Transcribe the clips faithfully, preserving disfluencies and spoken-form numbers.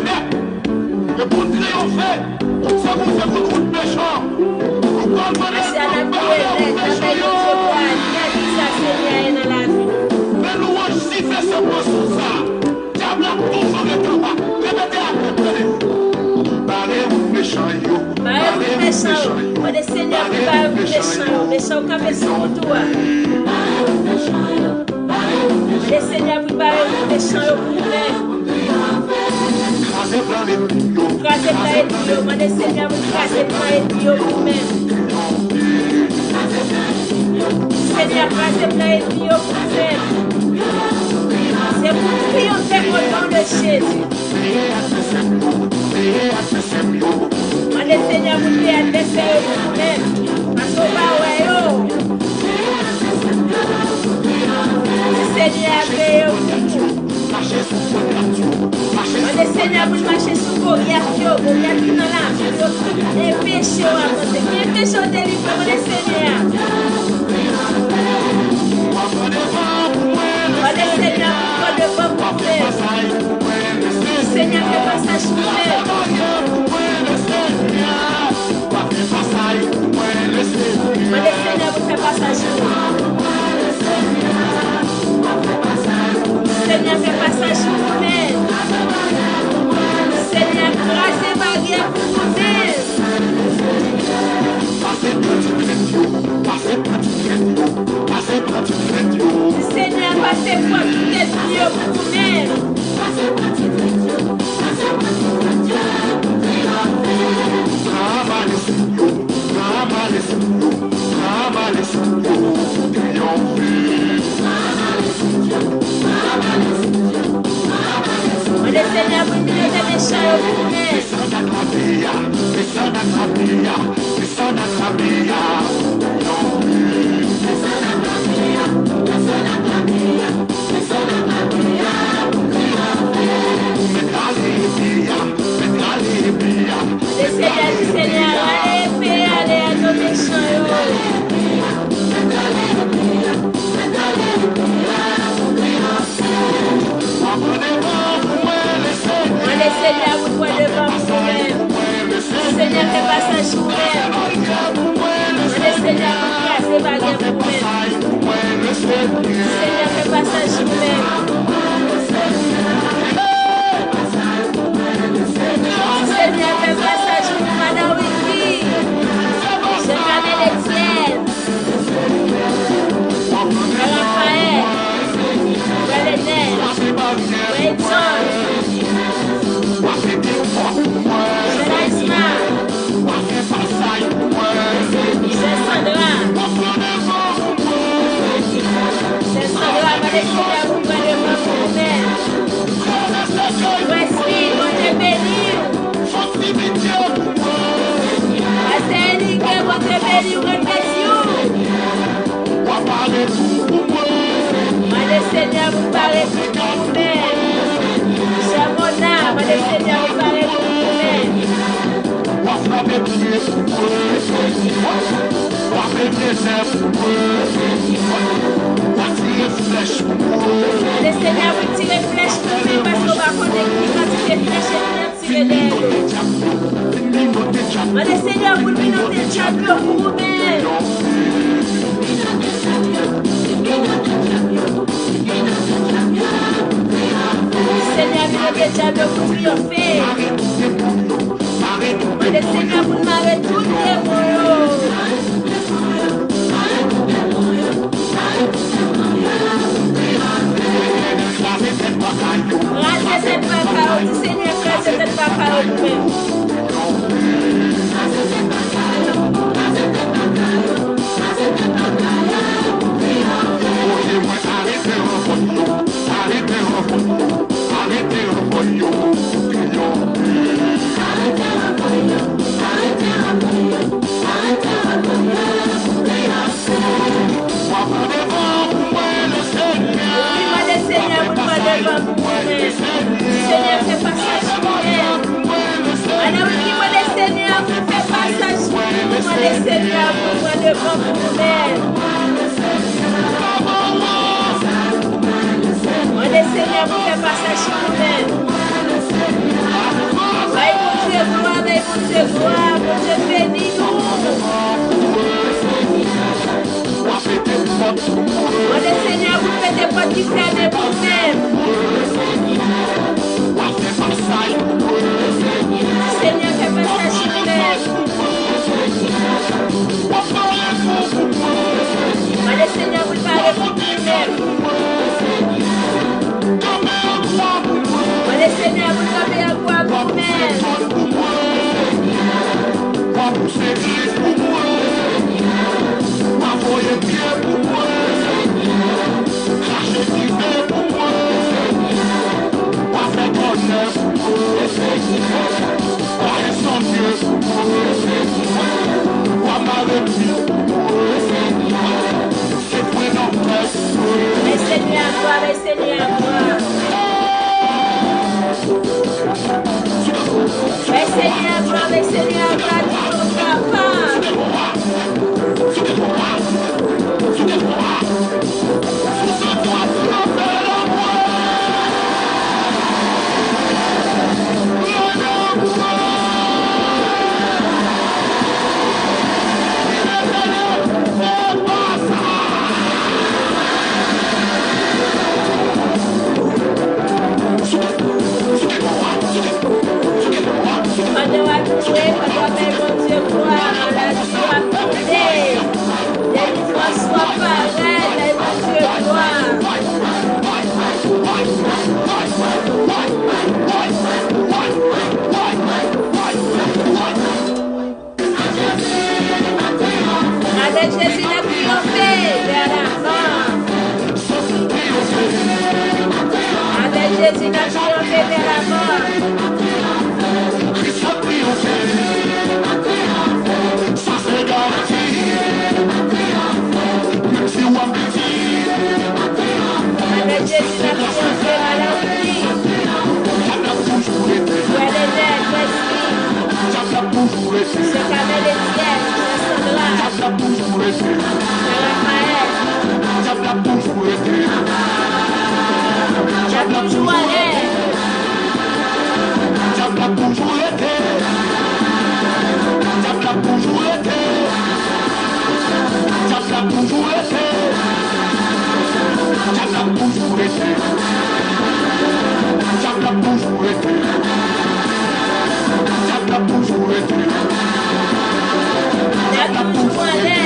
nèt. E pou n triyonfe, se pou se pou tout mechan. Nou pral mande pou n bare wout mechan yo. Kisa Senyè a ye nan lavi nou? Fè lwanj, siffle se mòso sa. Dyab la ap toujou ret anba. Repete avè m, tande. Bare wout mechan yo. Bare wout mechan yo. Mande Senyè pou bare wout mechan yo. Mechan yo kanpe sou wout ou a. Mande Senyè pou bare wout mechan yo pou ou menm. Kraze plan enmi yo. Kraze plan enmi yo. Mande Senyè pou kraze plan enmi yo pou ou menm. Senyè, kraze plan enmi yo pou ou menm. Se pou triyonfe o non de Jezi. Peye advèsè m yo, peye advèsè m yo. Mande Senyè pou l peye advèsè yo pou ou menm. Paske w pa wè yo. Senyè a kreye w pou ou. Mache sou pòt la tou. Mache sou pòt la tou. Mande Senyè pou l mache sou Golyat yo, Golyat ki nan lavi yo, ki enpeche w avanse, ki enpeche w delivre, mande Senyè a. Mande Senyè pou pran devan pou ou menm. Senyè, fè pasaj pou mwen. Mande Senyè pou fè pasaj pou mwen. Senyè, fè pasaj pou mwen. Senyè, kraze baryè pou mwen. Pase pran ti frèt yo, pase pran ti frèt yo, pase pran ti frèt yo. Senyè, pase pran tout ènmi yo pou mwen. Pran avale sou yo, pran avale sou yo, pran avale sou yo, pou triyonfe. Mande Senyè pou l pilote mechan yo pou mwen. Desann ak lapè a, desann ak lapè a, desann ak lapè a, pou triyonfe. Mèt rale epe a, mèt rale epe a. Mande Senyè, di Senyè a, rale epe a, ale a nan mechan yo. Mande Senyè pou pran devan pou mwen. Senyè, fè pasaj pou mwen. Mande Senyè pou kraze baryè pou mwen. Senyè, fè pasaj pou mwen. Senyè, fè pasaj pou madan Wilky, Jean Camel Etienne, Frè Raphaël, Frè Lenel, Frè Edson, Jelaisma, Sè Sandra, Sè Sandra, mande Senyè pou pran devan pou ou menm. Wesley, Bondye beni w. Pastè Enrique, Bondye beni w, mwen beni w. Mande Senyè pou bare tout pou ou menm. Sè Mona, mande Senyè pou bare tout pou ou menm. W ap frape pye pou mwen. W ap pete zèb pou mwen. W ap tire flèch pou mwen. Mande Senyè pou tire flèch pou mwen, paske w pa konnen ki kantite flèch enmi an tire dèyè yo. Mande Senyè pou l pilote dyab yo pou ou menm. Senyè, pilote dyab yo pou triyonfe. Mande Senyè pou l mare tout demon yo. Kraze tèt baka yo. Di Senyè, kraze tèt baka yo pou mwen. Wi, mande Senyè pou l pran devan pou mwen. Senyè, fè pasaj pou mwen. Madan Wilky, mande Senyè pou l fè pasaj pou ou. Mande Senyè pou l pran devan pou mwen. Mande Senyè pou l fè pasaj pou mwen. Li fèmen pou mwen. Senyè, fè pasaj pou mwen. Mande Senyè pou l pale pou mwen. Mande Senyè pou l kanpe an kwa pou mwen. Wa pouse gris pou mwen. Wa voye pye pou mwen. Krache dife pou mwen. Wa fè tonnè pou mwen. Wa ensandye pou mwen. Wa mare pye pou mwen. Sekwe nan pès mwen. Bay Senyè a glwa, bay Senyè a glwa. Bay Senyè a glwa, bay Senyè a glwa, di nou kapab. Pandan w ap joure, pandan w ap bay Bondye glwa, maladi yo ap kite. Delivrans ou ap parèt, bay Bondye glwa. Avèk Jezi n ap triyonfe vè lavan. Avèk Jezi n ap triyonfe vè lavan. Kris ap triyonfe. Sa se garanti. Menm si w ap pèdi. Avèk Jezi n ap triyonfe, alelouya. Dyab la ap toujou rete. Frè Lenèl, frè Dyab la ap toujou rete. Sè Kamèl Etyèn, frè Sandra. Dyab la ap toujou rete. Frè Rafayèl. Dyab la ap toujou rete. Dyab la ap toujou rete. Dyab la ap toujou rete. Dyab la ap toujou rete. Dyab la ap toujou rete. Dyab la ap toujou rete. Dyab la ap toujou rete. Dyab la ap toujou rete. Dyab la ap toujou rete.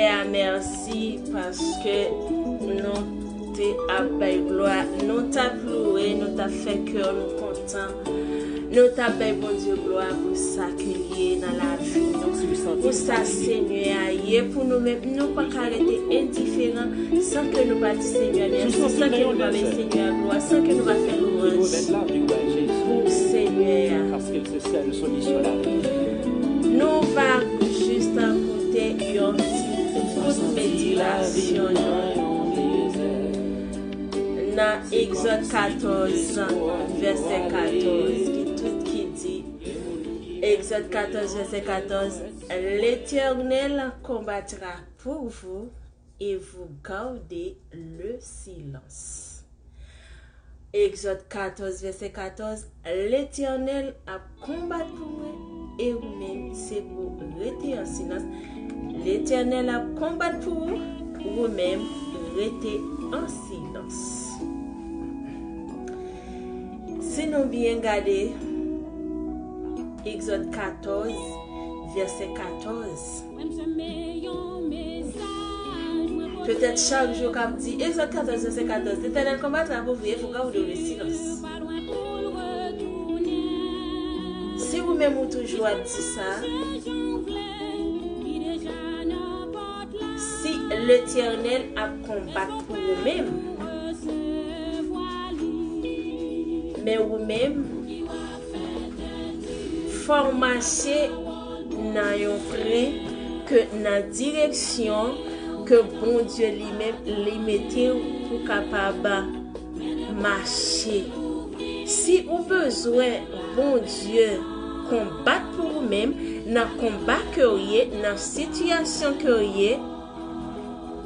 Pè a, mèsi paske nou te ap bay glwa, nou t ap louwe, nou t ap fè kè nou kontan, nou t ap bay Bondye glwa pou sa ke l ye nan lavi nou, pou sa Senyè a ye pou nou menm. Nou pa ka rete endiferan san ke nou pa di Senyè mèsi, san ke nou pa bay Senyè glwa, san ke nou pa fè lwanj pou Senyè a. Nou va jis koute yon ti kout meditasyon nou nan Egzòd katòz, vèsè katòz, ki tout ki di, Egzòd katòz, vèsè katòz, L'Éternel combattra pour vous et vous gardez le silence. Egzòd katòz, vèsè katòz, Letènèl ap konbat pou mwen, e ou menm, se pou w rete an silans. Letènèl ap konbat pou ou, ou menm, rete an silans. Si nou byen gade, Egzòd katòz, vèsè katòz. Petèt chak jou k ap di, Egzòd katòz, vèsè katòz, Letènèl konbat la pou vre, fò w gade w de silans. Si ou menm ou toujou ap di sa, si Letènèl ap konbat pou ou menm, men ou menm, fò w mache nan yon tren ke nan direksyon ke Bondye li menm li mete w pou kapab mache. Si ou bezwen Bondye konbat pou ou menm nan konba ke w ye, nan sitiyasyon ke w ye,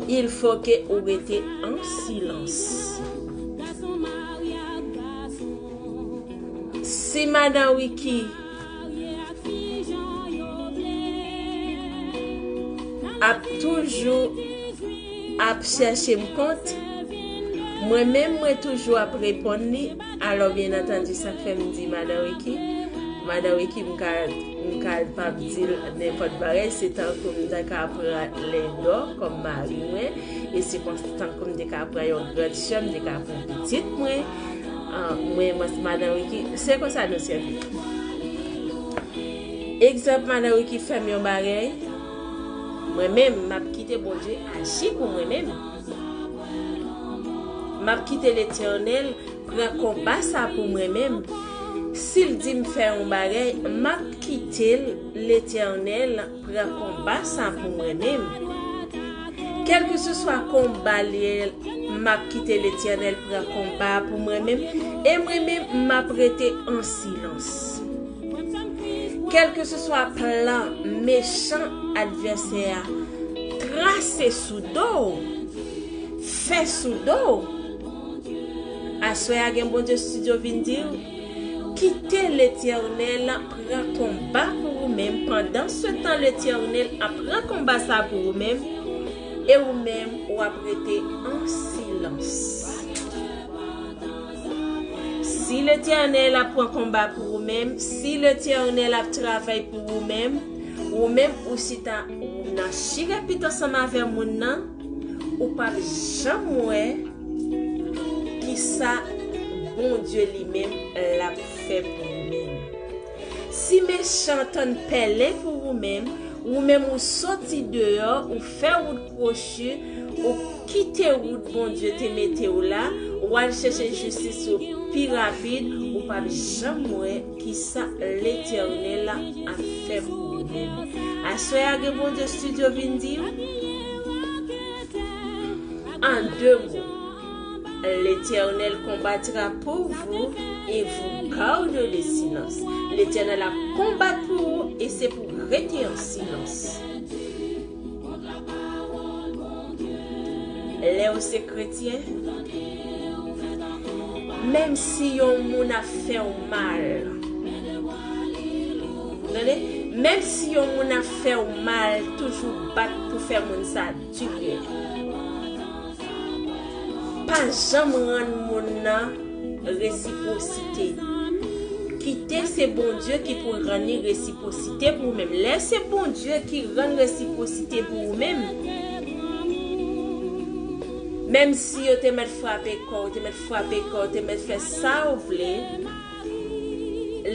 il faut que ou rete an silans. Si madan Ricky ap toujou ap chèche m kont, mwen menm mwen toujou ap reponn li. Alò, byen antandi, sa k fè m di madan Ricky, madan Ricky, m ka, m ka pa di l nenpòt bagay, se tankou m ta ka pran Lendò kòm mari mwen, e se kon, tankou m te ka pran yon grann sè m, m te ka pran pitit mwen. Ah, mwen, mwen, madan Ricky, se konsa nou sèvi. Egzanp, madan Ricky fè m yon bagay, mwen menm, m ap kite Bondye aji pou mwen menm. M ap kite Letènèl pran konba sa pou mwen menm. Si l di m fè yon bagay, m ap kite l, Letènèl pran konba sa pou mwen menm. Kèlkeseswa konba l ye, m ap kite Letènèl pran konba a pou mwen menm, e mwen menm, m ap rete an silans. Kèlkeseswa plan mechan advèsè a trase sou do w, fè sou do w, aswè a gen Bondye Studio vin di w, kite Letènèl pran konba pou ou menm. Pandansetan, Letènèl ap pran konba sa pou ou menm, e ou menm, w ap rete an silans. Si Letènèl ap pran konba pou ou menm, si Letènèl ap travay pou ou menm, ou menm ou chita nan chirepit ansanm avè moun nan, ou p ap janm wè kisa Bondye li menm l ap fè pou ou menm. Si mechan tann pèlen pou ou menm, ou menm ou soti deyò, ou fè wout kwochi, ou kite wout Bondye te mete w la, ou al chèche jistis ou pi rapid, ou p ap janm wè kisa Letènèl ap fè pou ou menm. Aswè a gen Bondye Studio vin di w, an de mo, L'Éternel combattra pour vous et vous gardez le silence. Letènèl ap konbat pou ou e se pou w rete an silans. Lè w se kretyen, menm si yon moun ap fè w mal, tande, menm si yon moun ap fè w mal, toujou bat pou fè moun sa di byen. Pa janm rann moun nan resipwosite. Kite se Bondye ki pou rann li resipwosite pou ou menm. Lè se Bondye ki rann resipwosite pou ou menm, Menm si yo te mèt frape kò w, te mèt frape kò w, te mèt fè sa w vle,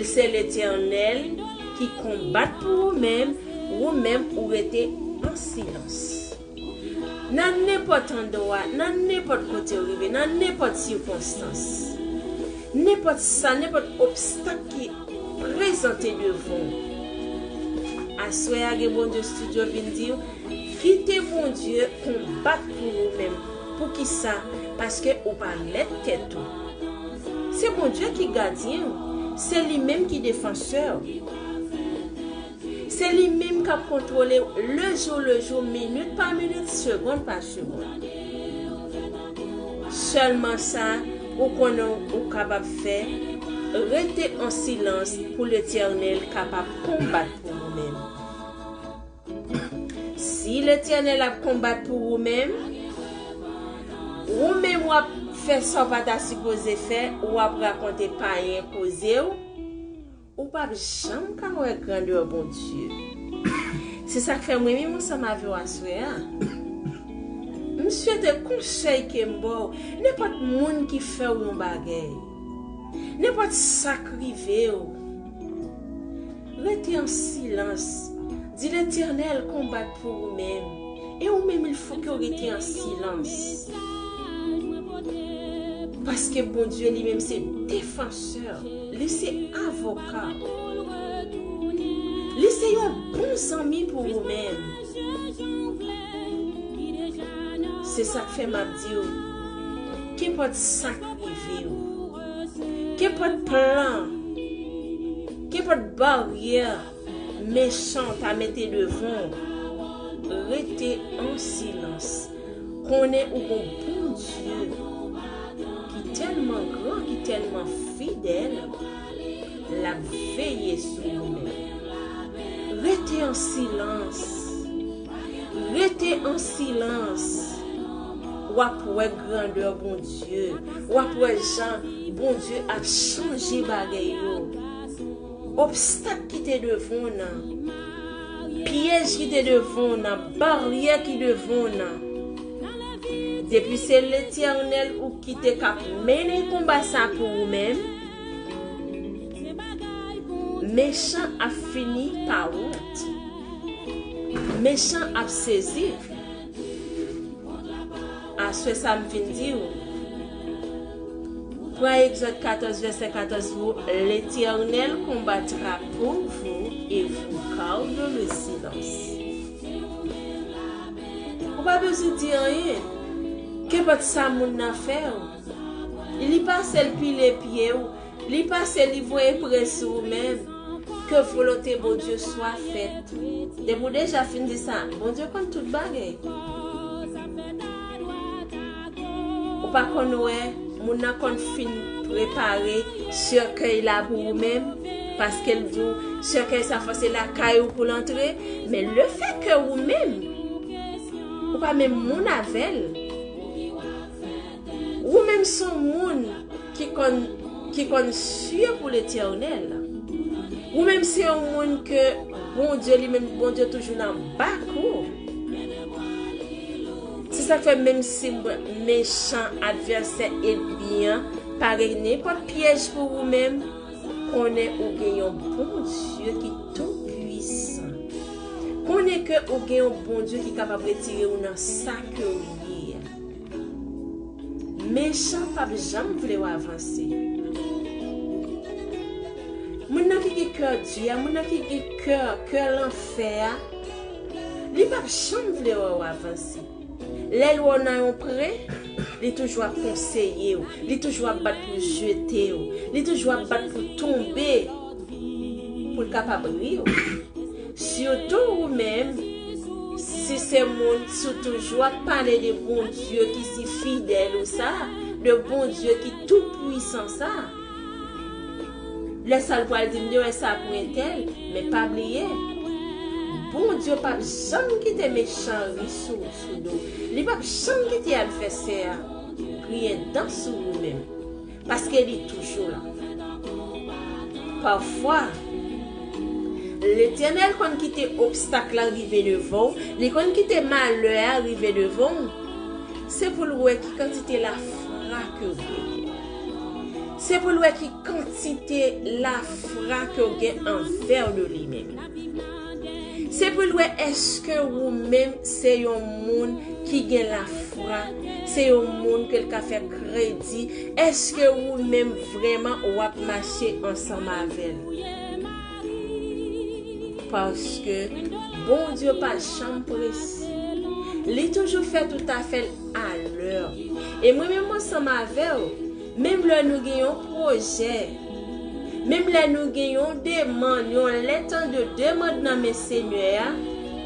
se Letènèl ki konbat pou ou menm, ou menm ou rete an silans. Nan nenpòt andwa, nan nenpòt kote w rive, nan nenpòt sikonstans, nenpòt sa, nenpòt obstak ki prezante devan w. Aswè a gen Bondye Studio vin di w, kite Bondye konbat pou ou menm. Poukisa? Paske ou pa mèt tèt ou. Se Bondye ki gadyen w. Se li menm ki defansè w. Se li menm k ap kontwole w lejou lejou, minit pa minit, segonn pa segonn. Sèlman sa ou konnen ou kapab fè, rete an silans pou Letènèl kapab konbat pou ou menm. Si Letènèl ap konbat pou ou menm, ou menm w ap fè sa w pa ta sipoze fè, w ap rakonte payen koze w, ou p ap janm ka wè grandè Bondye. Se sa k fè m renmen m ansanm avè w aswè a. M swete konsèy ke m ba w, nenpòt moun ki fè w yon bagay, nenpòt sa k rive w, rete an silans. Di Letènèl konbat pou ou menm. E ou menm, il fo ke w rete an silans. Paske Bondye li menm se defansè w. Li se avoka w. Li se yon bon zanmi pou ou menm. Se sa k fè m ap di w, kenpòt sa k rive w, kenpòt plan, kenpòt baryè mechan ta mete devan w, rete an silans. Konnen ou gon Bondye ki tèlman gran, ki tèlman fidèl, l ap veye sou ou menm. Rete an silans. Rete an silans. W ap wè grandè Bondye. W ap wè jan Bondye ap chanje bagay yo. Obstak ki te devan w nan, pyèj ki te devan w nan, baryè ki devan w nan. Depi se Letènèl ou ki te k ap mennen konba sa pou ou menm, mechan ap fini pa wont. Mechan ap sezi. Aswè sa m vin di w. Pran Egzòd katòz, vèsè katòz pou L'Éternel combattra pour vous et vous garde le silence. Ou pa bezwen di anyen. Kenpòt sa moun nan fè w, li pase l pile pye w, li pase li voye pre sou ou menm. Que volonté Bondye swa fèt. Depi w deja fin di sa, Bondye konn tout bagay. Ou pa konn wè, moun nan konn fin prepare sèkèy la pou ou menm, paske l di w sèkèy sa fò se lakay ou pou l antre, men lefètke ou menm, ou pa menm moun avè l, ou menm se yon moun ki konn, ki konn sye pou Letènèl. Ou menm se yon moun ke Bondye li menm, Bondye toujou nan bak ou. Se sa k fè menm si mechan advèsè ènmi an pare nenpòt pyèj pou ou menm, konnen ou gen yon Bondye ki tou pwisan. Konnen ke ou gen yon Bondye ki kapab retire ou nan sa ke ou ye a. Mechan p ap janm vle w avanse. Moun nan ki gen kè di a, moun nan ki gen kè, kè lanfè a, li p ap janm vle wè w avanse. Lè l wè w nan yon pre, li toujou ap konseye w, li toujou ap bat pou jete w, li toujou ap bat pou tonbe, pou l kapab ri w. Sitou ou menm, si se moun, si w toujou ap pale de Bondye ki si fidèl ou sa, de Bondye ki tou pwisan sa. Lè sa l pral di m de wè sa pou entèl, men pa bliye, Bondye p ap janm kite mechan ri sou, sou do. Li p ap janm kite advèsè a griyen dan sou ou menm. Paske li toujou la. Pafwa, Letènèl konn kite obstak la rive devan w, li konn kite malè a rive devan w. Se pou l wè ki kantite lafwa ke w genyen. Se pou l wè ki kantite lafwa ke w gen anvè w de li menm. Se pou l wè èske ou menm se yon moun ki gen lafwa, se yon moun ke l ka fè kredi, èske ou menm vrèman w ap mache ansanm avè l. Paske Bondye pa janm prese. Li toujou fè toutafè l alè. E mwen menm ansanm avè w, menm lè nou gen yon pwojè, menm lè nou gen yon demann, yon lèt an de demann nan men Senyè a,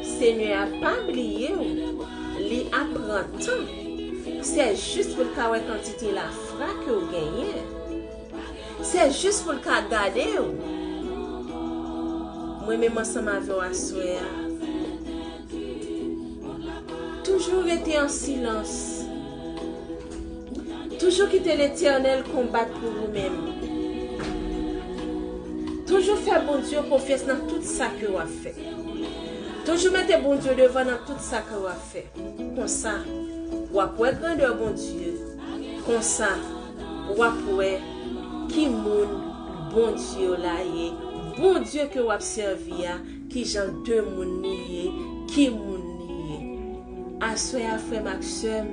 Senyè a pa bliye w. Li ap pran tan. Se jis pou l ka wè kantite lafwa ke w genyen. Se jis pou l ka gade w. Mwen menm ansanm avè w aswè a. Toujou rete an silans. Toujou kite Letènèl konbat pou ou menm. Toujou fè Bondye konfyans nan tout sa ke w ap fè. Toujou mete Bondye devan nan tout sa ke w ap fè. Konsa, w ap wè grandè Bondye. Konsa, w ap wè ki moun Bondye w la ye. Bondye ke w ap sèvi a, ki jan de moun li ye, ki moun li ye. Aswè a, frè m ak sè m,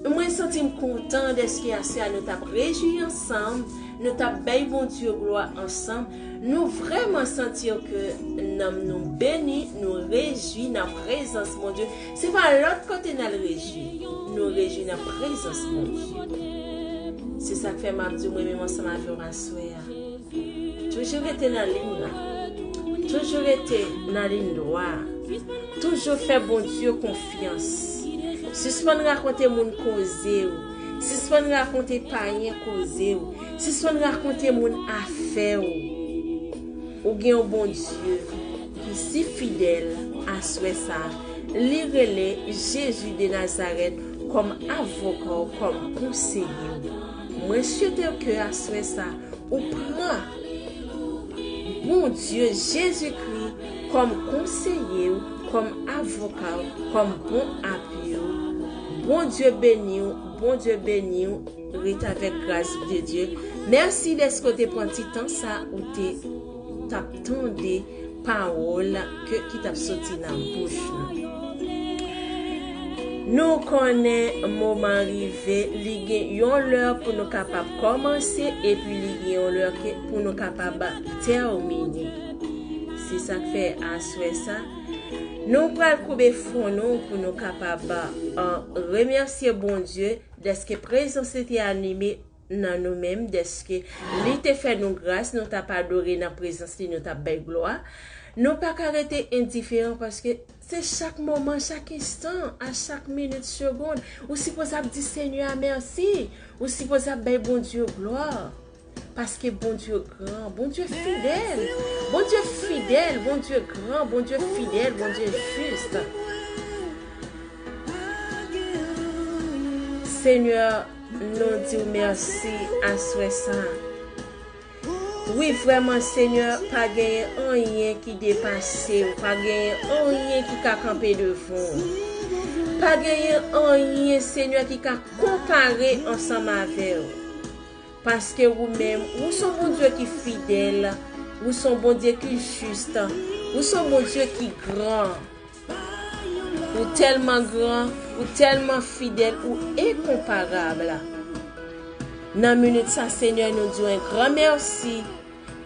mwen santi m kontan dèske aswè a nou t ap rejwi ansanm, nou t ap bay Bondye glwa ansanm. Nou vrèman santi ke nanm nou beni, nou rejwi nan prezans Bondye. Se pa lòt kote n al rejwi. Nou rejwi nan prezans Bondye. Se sa k fè m ap di w, mwen menm ansanm avè w aswè a. Toujou rete nan liy la. Toujou rete nan liy dwat. Toujou fè Bondye konfyans. Sispann rakonte moun koze w. Sispann rakonte payen koze w. Sispann rakonte moun afè w. Ou gen yon Bondye ki si fidèl aswè sa a. Li rele Jezi de Nazarèt kòm avoka w, kòm konseye w. Mwen swete ke aswè sa a, ou pran Bondye Jezikri kòm konseye w, kòm avoka w, kòm bon apui w. Bondye beni w, Bondye beni w. Rete avèk gras de Dye. Mèsi dèske w te pran ti tan sa ou te t ap tande pawòl ke, ki t ap soti nan bouch nou. Nou konnen moman rive, li gen yon lè pou nou kapab kòmanse epi li gen yon lè ke pou nou kapab tèmine. Se sa k fè aswè sa, nou pral koube fwon nou pou nou kapab, uh, remèsye Bondye dèske prezans li te anime nan nou menm, dèske li te fè nou gras, nou t ap adore nan prezans li, nou t ap bay glwa. Nou pa ka rete endiferan paske se chak moman, chak enstan, a chak minit, segonn, ou sipoze ap di Senyè a mèsi. Ou sipoze ap bay Bondye glwa. Paske Bondye gran, Bondye fidèl. Bondye fidèl, Bondye gran, Bondye fidèl, Bondye jis. Senyè, nou di w mèsi aswè sa. Wi, vrèman, Senyè, pa genyen anyen ki depase w, pa genyen anyen ki ka kanpe devan w. Pa genyen anyen, Senyè, ki ka konpare ansanm avè w. Paske ou menm, ou se yon Bondye ki fidèl, ou se yon Bondye ki jis, ou se yon Bondye ki gran. Ou tèlman gran, ou tèlman fidèl, ou enkonparab. Nan minit sa, Senyè, nou di w yon gran mèsi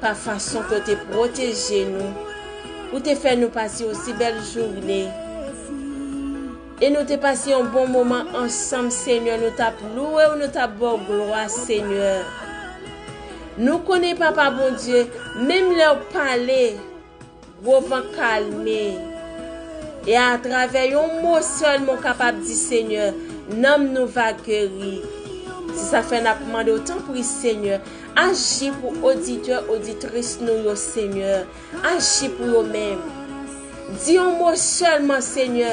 pa fason ke w te pwoteje nou. Ou te fè nou pase yon si bèl jounen. E nou te pase yon bon moman ansanm, Senyè. Nou t ap louwe w, nou t ap ba w glwa, Senyè. Nou konnen, Papa Bondye, menm lè w pale, gwo van kalme. E atravè yon mo sèlman w kapab di, Senyè, nanm nou va geri. Se sa k fè n ap mande w, tanpri, Senyè, aji pou oditè, oditris nou yo, Senyè. Aji pou yo menm. Di yon mo sèlman, Senyè,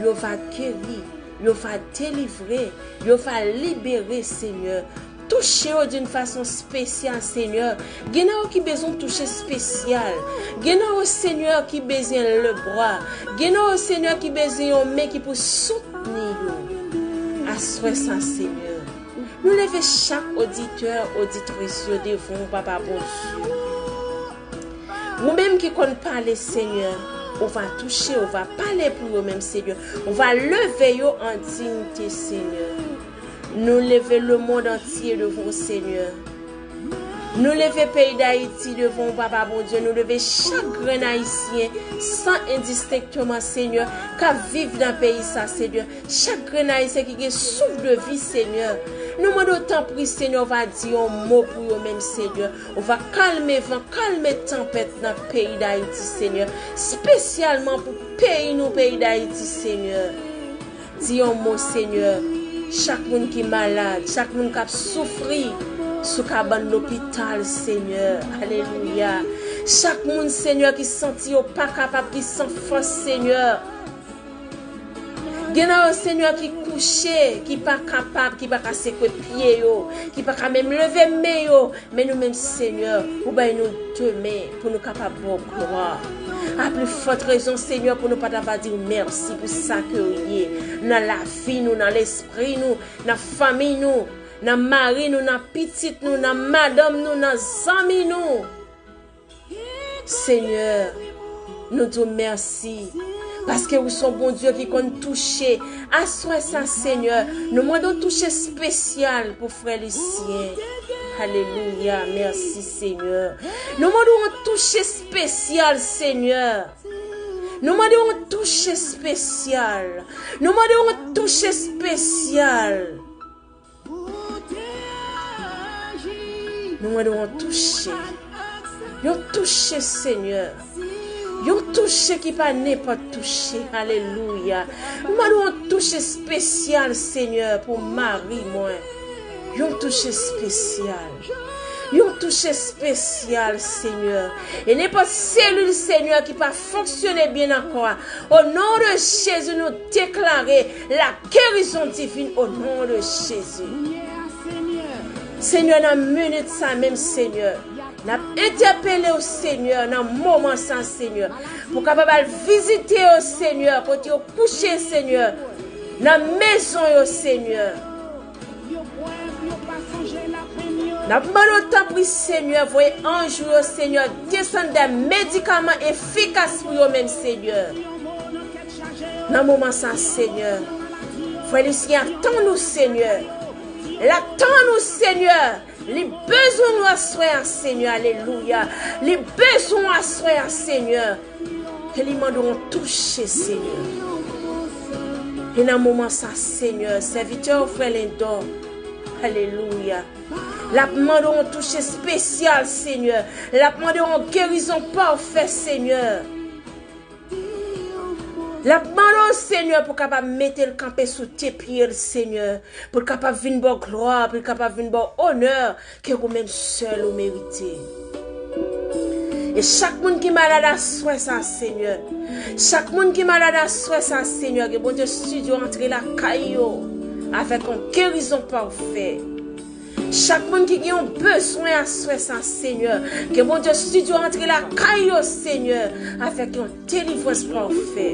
yo va geri, yo va delivre, yo va libere, Senyè. Touche yo d'une façon spéciale, Senyè. Gen nan yo ki bezwen touche espesyal. Gen nan yo, Senyè, ki bezwen lebra. Gen nan yo, Senyè, ki bezwen yon men ki pou soutni yo. Aswè sa, Senyè, nou leve chak oditè, oditris yo devan w, Papa Bondye. Ou menm ki konn pale, Senyè, ou va touche, ou va pale pou yo menm, Senyè. Ou va leve yo an diyite, Senyè. Nou leve lemonn antye devan w, Senyè. Nou leve peyi Dayiti devan w, Papa Bondye. Nou leve chak grenn Ayisyen, san endistenkteman, Senyè, k ap viv nan peyi sa, Senyè. Chak grenn Ayisyen ki gen souf de vi, Senyè. Nou mande w, tanpri, Senyè, w va di yon mo pou yo menm, Senyè. Ou va kalme van, kalme tanpèt nan peyi Dayiti, Senyè. Espesyalman pou peyi nou, peyi Dayiti, Senyè. Di yon mo, Senyè. Chak moun ki malad, chak moun k ap soufri sou kabann lopital, Senyè. Alelouya. Chak moun, Senyè, ki santi yo pa kapab, ki san fòs, Senyè. Gen nan yo, Senyè, ki kouche, ki pa kapab, ki pa ka sekwe pye yo, ki pa ka menm leve men yo. Men nou menm, Senyè, ou bay nou de men pou nou kapab ba w glwa. A pli fòt rezon, Senyè, pou nou pa ta va di w mèsi pou sa ke w ye nan lavi nou, nan lespri nou, nan fanmi nou, nan mari nou, nan pitit nou, nan madanm nou, nan zanmi nou. Senyè, nou di w mèsi. Paske ou se yon Bondye ki konn touche. Aswè sa, Senyè, nou mande yon touche espesyal pou frè Lisyen. Alelouya, mèsi, Senyè. Nou mande yon touche espesyal, Senyè. Nou mande yon touche espesyal. Nou mande yon touche espesyal. Nou mande w yon touche. Yon touche, Senyè. Yon touche ki pa nenpòt touche. Alelouya. Nou mande w yon touche espesyal, Senyè, pou mari mwen. Yon touche espesyal. Yon touche espesyal, Senyè. E nenpòt selil, Senyè, ki pa fonksyone byen nan kò a, o non de Jezi, nou deklare la gerizon divin o non de Jezi. Senyè, nan minit sa menm, Senyè, n ap entèpele w, Senyè, nan moman sa, Senyè, pou kapab al vizite yo, Senyè, kote yo kouche, Senyè, nan mezon yo, Senyè. N ap mande w, tanpri, Senyè, voye anj ou yo, Senyè, desann de medikaman efikas pou yo menm, Senyè. Nan moman sa, Senyè, frè Lisyen ap tann ou, Senyè. L ap tann ou, Senyè. Li bezwen w aswè a, Senyè. Alelouya. Li bezwen w aswè a, Senyè. E li mande w yon touche, Senyè. E nan moman sa, Senyè, sèvitè w, frè Lendò, alelouya, l ap mande w yon touche espesyal, Senyè. L ap mande w yon gerizon pafè, Senyè. L ap mande w, Senyè, pou w kapab mete l kanpe sou de pye l, Senyè, pou l kapab vin ba w glwa, pou l kapab vin ba w onè ke ou menm sèl ou merite. E chak moun ki malad aswè sa, Senyè, chak moun ki malad aswè sa, Senyè, ke Bondye stidyo antre lakay yo avèk yon gerizon pafè. Chak moun ki gen yon bezwen aswè sa, Senyè, ke Bondye stidyo antre lakay yo, Senyè, avèk yon delivrans pafè.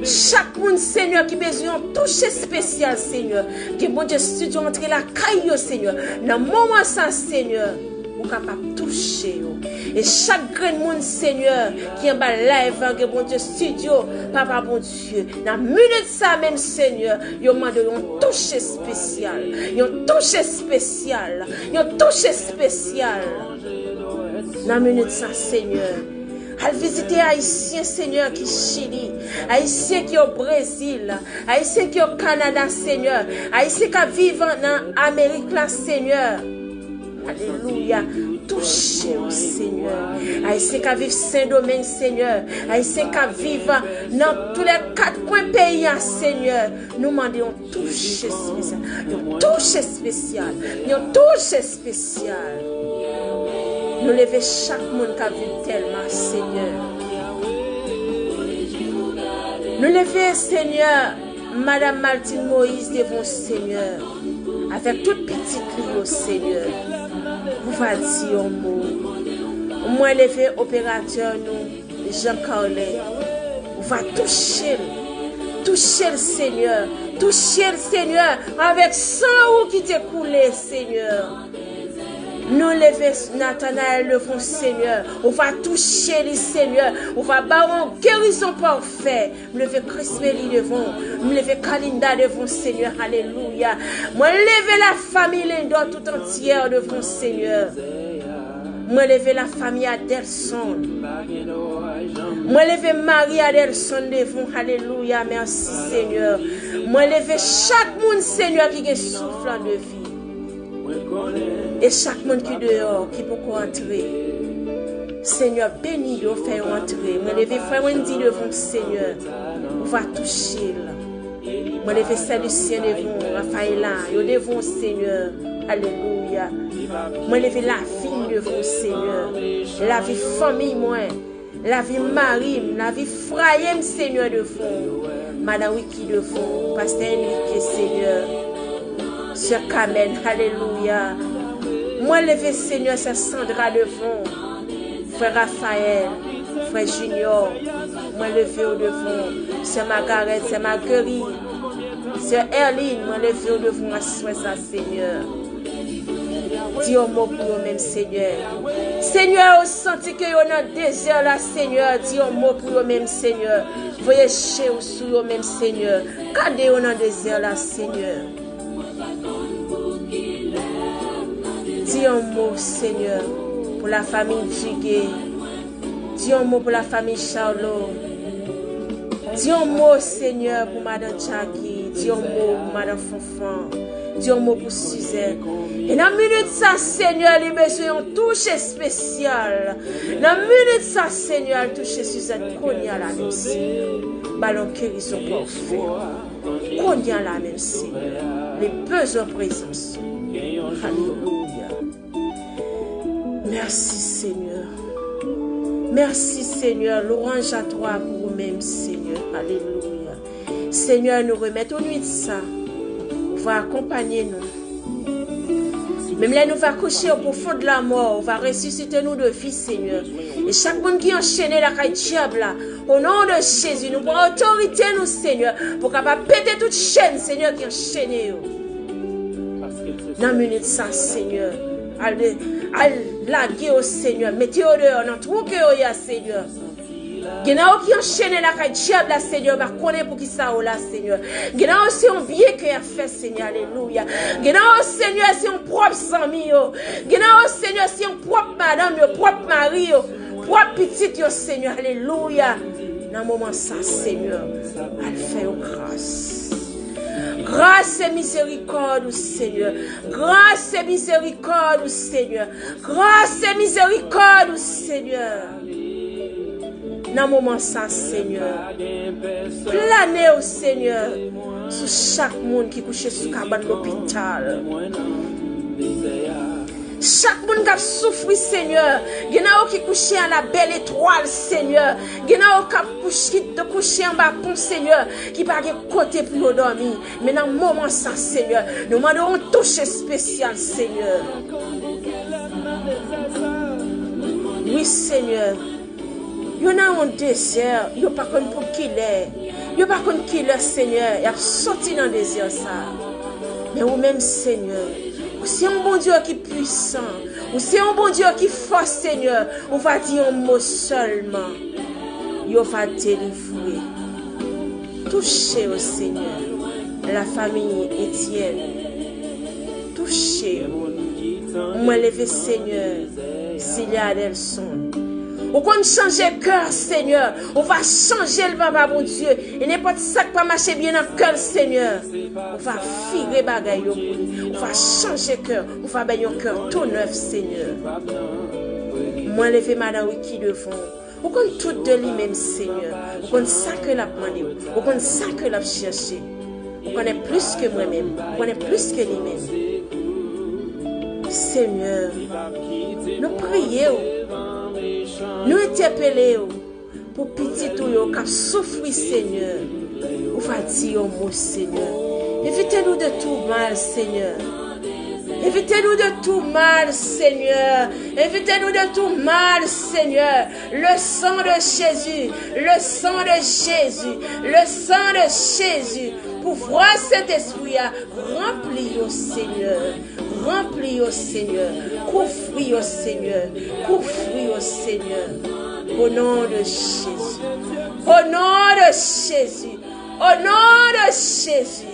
Chak moun, Senyè, ki bezwen yon touche espesyal, Senyè, ke Bondye stidyo antre lakay yo, Senyè, nan moman sa, Senyè, ou kapab touche yo. E chak grenn moun, Senyè, ki anba live la, ke Bondye stidyo, Papa Bondye, nan minit sa menm, Senyè, yo mande yon touche espesyal, yon touche espesyal, yon touche espesyal. Nan minit sa, Senyè, al vizite Ayisyen, Senyè, ki Chili, Ayisyen ki o Brezil, Ayisyen ki o Kanada, Senyè, Ayisyen k ap viv nan Amerik la, Senyè. Alelouya. Touche yo, Senyè. Ayisyen k ap viv Sendomeng, Senyè. Ayisyen k ap viv nan tou lè kat kwen peyi a, Senyè. Nou mande yon touche espesyal. Yon touche espesyal. Yon touche espesyal. Nou leve chak moun k ap viv Dèlma, Senyè. Nou leve, Senyè, Madanm Martine Moïse devan w, Senyè, avèk tout pitit li yo, Senyè. Ou va di yon mo. Mwen leve operatè nou, Jean Carlin. Ou va touche l. Touche l, Senyè. Touche l, Senyè, avèk san ou ki te koule, Senyè. Nou leve Nathanaël devan w, Senyè. Ou va touche li, Senyè. Ou va ba w yon gerizon pafè. M leve Chris Melly devan w. M leve Kalinda devan w, Senyè. Alelouya. Mwen leve lafanmi Lindor tout antyè devan w, Senyè. Mwen leve lafanmi Adelson. Mwen leve Marie Adelson devan w. Alelouya. Mèsi, Senyè. Mwen leve chak moun, Senyè, ki gen souf lan de vi. E chak moun ki deyò, ki poko antre, Senyè, beni yo, fè yo antre. Mwen leve frè Wendy devan w, Senyè. Ou va touche l. Mwen leve sè Lucien devan w, Rafaela, yo devan w, Senyè. Alelouya. Mwen leve lavi m devan w, Senyè. Lavi fanmi mwen. Lavi mari m, lavi fraye m, Senyè, devan w. Madan Wiki devan w, pastè Enrique, Senyè. Sè Kamèn, alelouya. Mwen leve, Senyè, sè Sandra devan w. Frè Rafael, frè Junior, mwen leve w devan w. Sè Margaret, sè Marguerite, sè Erline, mwen leve w devan w aswè sa, Senyè. Di yon mo pou yo menm, Senyè. Senyè, ou santi ke yo nan dezè la, Senyè. Di yon mo pou yo menm, Senyè. Voye je w sou yo menm, Senyè. Gade yo nan dezè la, Senyè. Di yon mo, Senyè, pou lafanmi Dugué. Di yon mo pou lafanmi Charlot. Di yon mo, Senyè, pou madan Jackie. Di yon mo pou madan Fanfan. Di yon mo pou Suzette. E nan minit sa, Senyè, li bezwen yon touch espesyal. Nan minit sa, Senyè, al touche Suzette kounye a la menm, Senyè. Ba l yon gerizon pafè. Kounye a la menm, Senyè. Li bezwen prezans ou. Alelouya. Mèsi, Senyè. Mèsi, Senyè. Louanj a twa pou ou menm, Senyè. Alelouya. Senyè, nou remèt ou nwit sa. Ou va akonpanye nou. Menm lè nou va kouche o pwofon de lanmò, ou va resisite nou de vi, Senyè. E chak moun ki anchene lakay dyab la, o non de Jezi, nou pran otorite nou, Senyè, pou kapab pete tout chenn, Senyè, ki anchene yo. Nan minit sa, Senyè, al, al lage yo, Senyè, mete yo deyò nan twou ke yo ye a, Senyè. Gen nan yo ki anchene lakay dyab la, Senyè, yo pa konnen poukisa yo la, Senyè. Gen nan yo se yon byen ke y ap fè, Senyè, alelouya. Gen nan yo, Senyè, se yon pwòp zanmi yo. Gen nan yo, Senyè, se yon pwòp madanm yo, pwòp mari yo, pwòp pitit yo, Senyè, alelouya. Nan moman sa, Senyè, al fè yo gras. Gras e mizerikòd ou, Senyè. Gras e mizerikòd ou, Senyè. Gras e mizerikòd ou, Senyè. Nan moman sa, Senyè, plane w, Senyè, sou chak moun ki kouche sou kabann lopital. Chak moun k ap soufri, Senyè, gen nan yo ki kouche a la bèl etwal, Senyè. Gen nan yo k ap kouche, ki kouche anba pon, Senyè, ki pa gen kote pou yo dòmi. Men nan moman sa, Senyè, nou mande w yon touch espesyal, Senyè. Wi, Senyè. Yo nan yon dezè, yo pa konn pou kilè. Yo pa konn kilè, Senyè, y ap soti nan dezè sa a. Men ou menm, Senyè, ou se yon Bondye ki pwisan. Ou se yon Bondye ki fò, Senyè. Ou va di yon mo sèlman. Yo va delivre. Touche yo, Senyè. Lafanmi Etienne. Touche yo. Mwen leve, Senyè, Zilia Adelson. Ou konn chanje kè, Senyè. Ou va chanje l, Papa Bondye. E nenpòt sa k pa mache byen nan kè l, Senyè, ou va vire bagay yo pou li. Ou va chanje kè. Ou va bay yon kè tou nèf, Senyè. Mwen leve madan Wiki devan ou. Ou konn tout de li menm, Senyè. Ou konn sa ke l ap mande w. Ou konn sa ke l ap chèche. Ou konnen plis ke mwen menm. Ou konnen plis ke li menm. Senyè, nou priye w. Nou entèpele w pou pitit ou yo k ap soufri, Senyè. Ou va di yon mo, Senyè. Evite nou de tou mal, Senyè. Evite nou de tou mal, Senyè. Evite nou de tou mal, Senyè. Le sang de Jésus, le sang de Jésus, le sang de Jésus. Pouvwa Sentespri a, ranpli yo, Senyè. Ranpli yo, Senyè. Kouvri yo, Senyè. Kouvri yo, Senyè. Au nom de Jésus. Au nom de Jésus. Au nom de Jésus.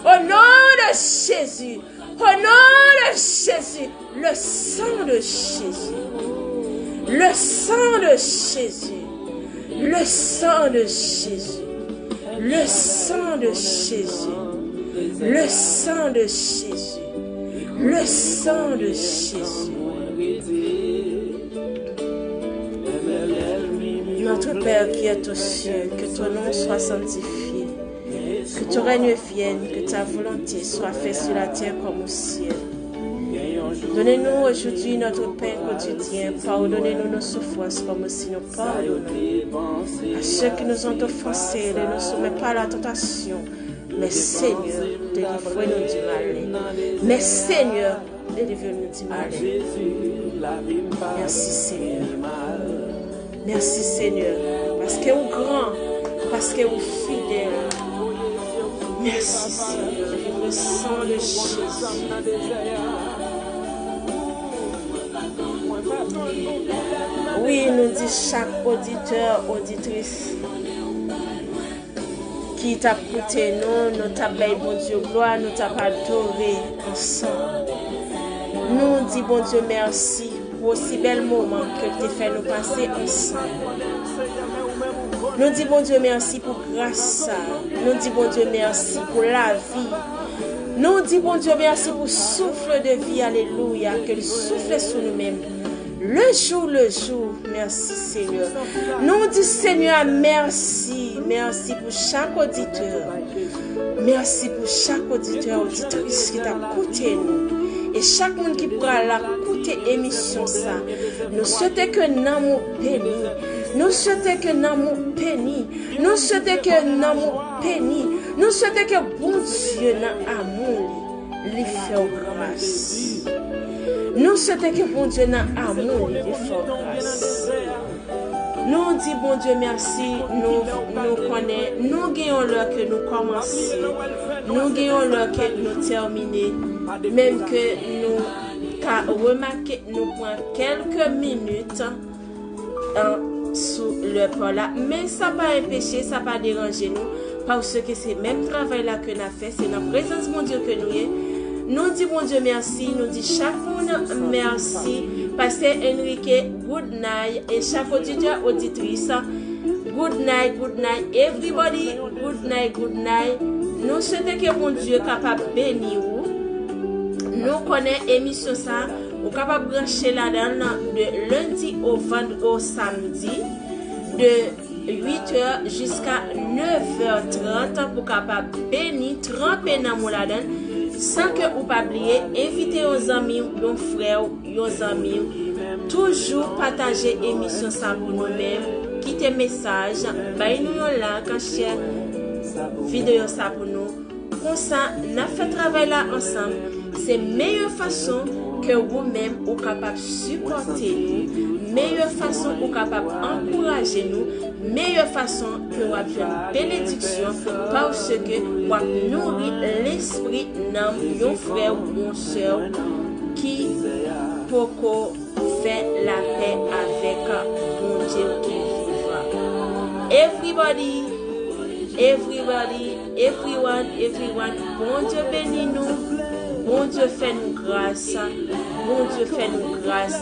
Au nom de Jésus. Au nom de Jésus. Le sang de Jésus. Le sang de Jésus. Le sang de Jésus. Le sang de Jésus. Le sang de Jésus. Le sang de Jésus. Notre Père qui est aux cieux, que ton nom soit sanctifié, que ton règne vienne, que ta volonté soit faite sur la terre comme au ciel. Donne-nous aujourd'hui notre pain quotidien. Pardonne-nous nos offenses comme aussi nous pardonnons à ceux qui nous ont offensés. Ne nous soumets pas à la tentation, mais Seigneur, délivrez-nous du mal. Mais Seigneur, délivrez-nous du mal. Merci Seigneur. Mèsi, Senyè, paske ou gran, paske ou fidèl. Mèsi, Senyè, pou le sang de Jésus. Wi, nou di chak oditè, oditris ki t ap koute nou, nou t ap bay Bondye glwa, nou t ap adore ansanm. Nou di Bondye mèsi pou osi bèl moman ke l te fè nou pase ansanm. Nou di Bondye mèsi pou gras sa. Nou di Bondye mèsi pou lavi. Nou di Bondye mèsi pou souffle de vie, alelouya, ke l soufle sou nou menm. Le jour, le jour, mèsi Senyè. Nou di Senyè a mèsi, mèsi pou chak oditè. Mèsi pou chak oditè, oditris ki t ap koute nou. E chak moun ki pral ap koute emisyon sa. Nou swete ke nanm ou beni. Nou swete ke nanm ou beni. Nou swete ke nanm ou beni. Nou swete ke Bondye nan amou li, li fè w gras. Nou swete ke Bondye nan amou li, li fè w gras. Nou di Bondye mèsi, nou, nou konnen, nou gen yon lè ke nou kòmanse, nou gen yon lè ke nou tèmine, menm ke nou ka remake nou pran kèlke minit, an, sou lè pa w la. Men sa pa enpeche, sa pa deranje nou, paske se menm travay la ke n ap fè, se nan prezans Bondye ke nou ye. Nou di Bondye mèsi, nou di chak moun mèsi. Pastè Enrique, good night, e chak oditè, oditris, good night, good night, everybody, good night, good night. Nou swete ke Bondye kapab beni ou. Nou konnen emisyon sa, ou kapab branche ladan l de lendi o vann-, o samdi, de uit è jiska nèf è trant pou kapab beni, tranpe nanm ou ladan l, san ke ou pa bliye envite yon zanmi w, yon frè w, yon zanmi w. Toujou pataje emisyon sa pou nou menm, kite mesaj, bay nou yon like, share videyo sa pou nou. Konsa, n ap fè travay la ansanm. Se meyè fason ke ou menm ou kapab sipòte nou, meyè fason ou kapab ankouraje nou, meyè fason ke w ap jwenn benediksyon, paske w ap nouri lespri nanm yon frè w, yon sè w ki poko fè lapè avèk Bondye ki vivan. Everybody, everybody, everyone, everyone, Bondye beni nou, Bondye fè nou gras, Bondye fè nou gras.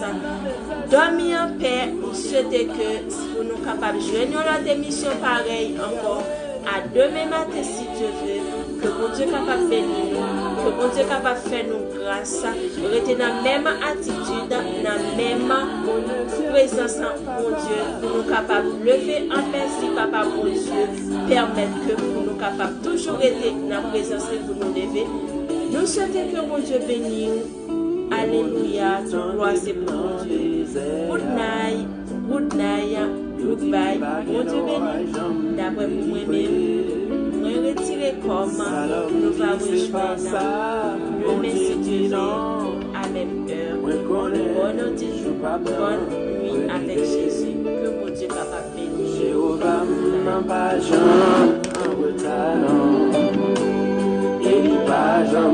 Dòmi anpè, m swete ke pou nou kapab jwenn yon lòt emisyon parèy ankò, a demen maten si Dye ve, ke Bondye kapab beni nou, ke Bondye kapab fè nou gras, rete nan menm atitid, nan menm prezans Bondye, pou nou kapab leve anpè si Papa Bondye pèmèt ke pou nou kapab toujou rete nan prezans li pou nou leve. Nou swete ke Bondye beni w. Alelouya, tout glwa se pou Bondye. Good night, good night, goodbye. Bondye beni. Dapre pou mwen menm. Kòman nou va rejwenn nan? Remèsye Dye avèk Bòn Odin, bòn nwi avèk Jezi. Ke Bondye kapab beni. Jewova m nan pa janm an reta non. E li pa janm